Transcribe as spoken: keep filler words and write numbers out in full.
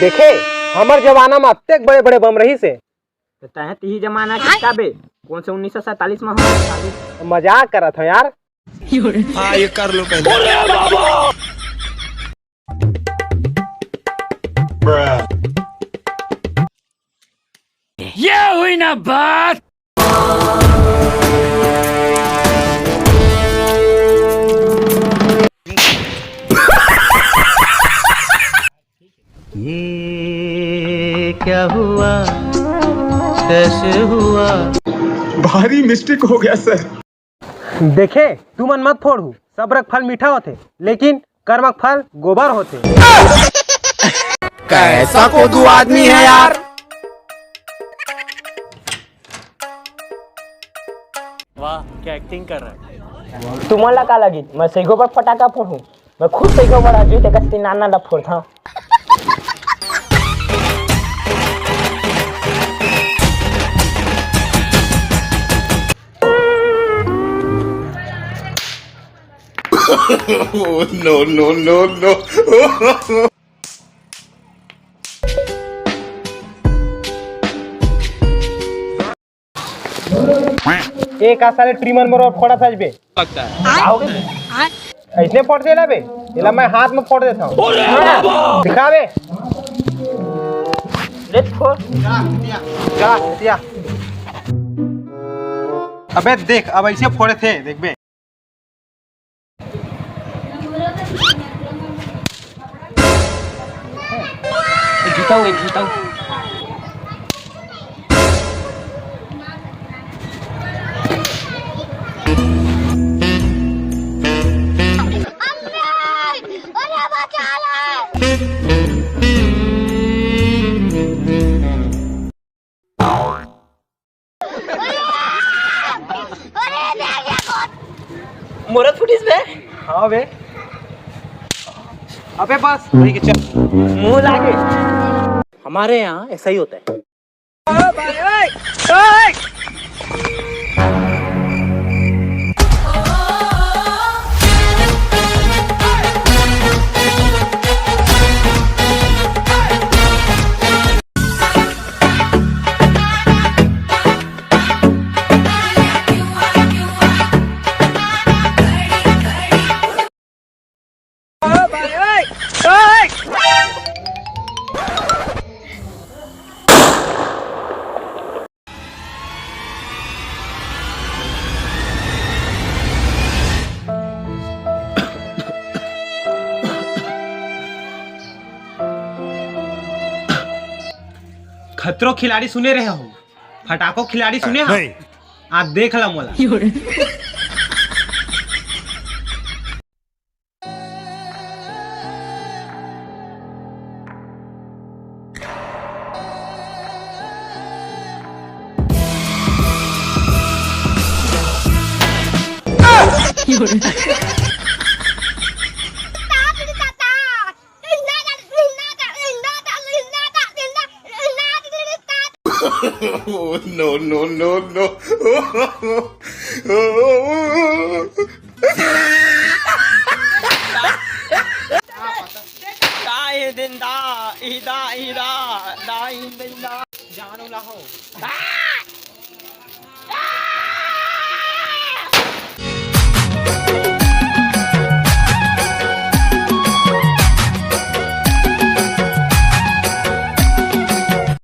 देखे, हमर जमाना म अतेक बड़े-बड़े बम रहिस हे। त तैं तिही जमाना के का बे? कोन से उन्नीस सौ सैंतालीस म हो? मजाक करत हंव यार। हाँ, ये कर लो पहले। ये हुई ना बात। ये क्या हुआ, कैसे हुआ? भारी मिस्टेक हो गया सर। देखे, तुमन मत फोड़हू, सब्र के फल मीठा होथे, लेकिन कर्म के फल गोबर होथे। कैसा कोदू आदमी है यार। वाह, क्या एक्टिंग कर रहा है। तुमन ला का लगिस, मैं सइघो बड़ फटाका फोड़हूं? मैं खुद सइघो बड़ हजू, तेकर सेती नान नान ला फोड़थंव। Oh, no, no, no, no। ए का साले ट्रिमर मरो फोड़ा साज बे। लगता है। का हो गइस? अइसने फोड़ देला बे। एला मैं हाथ में फोड़ देथंव। दिखा बे। ले फोड़। जा, जा। अबे देख, अब अइसे फोड़थे, देख बे। जूता हुए, जूता। मोरत फुटिस बे। हाँ बे। अबे बस, भाई के चल। मुंह लागे। हमारे यहाँ ऐसा ही होता है। खतरो खिलाड़ी सुने रहे हो, फटाको खिलाड़ी सुने हो? नहीं। आप देख ला मोला। Oh, no, no, no, no। दा, ई दिन दा, ई दा, ई दा, दा, ई दिन दा। जानू ला हो।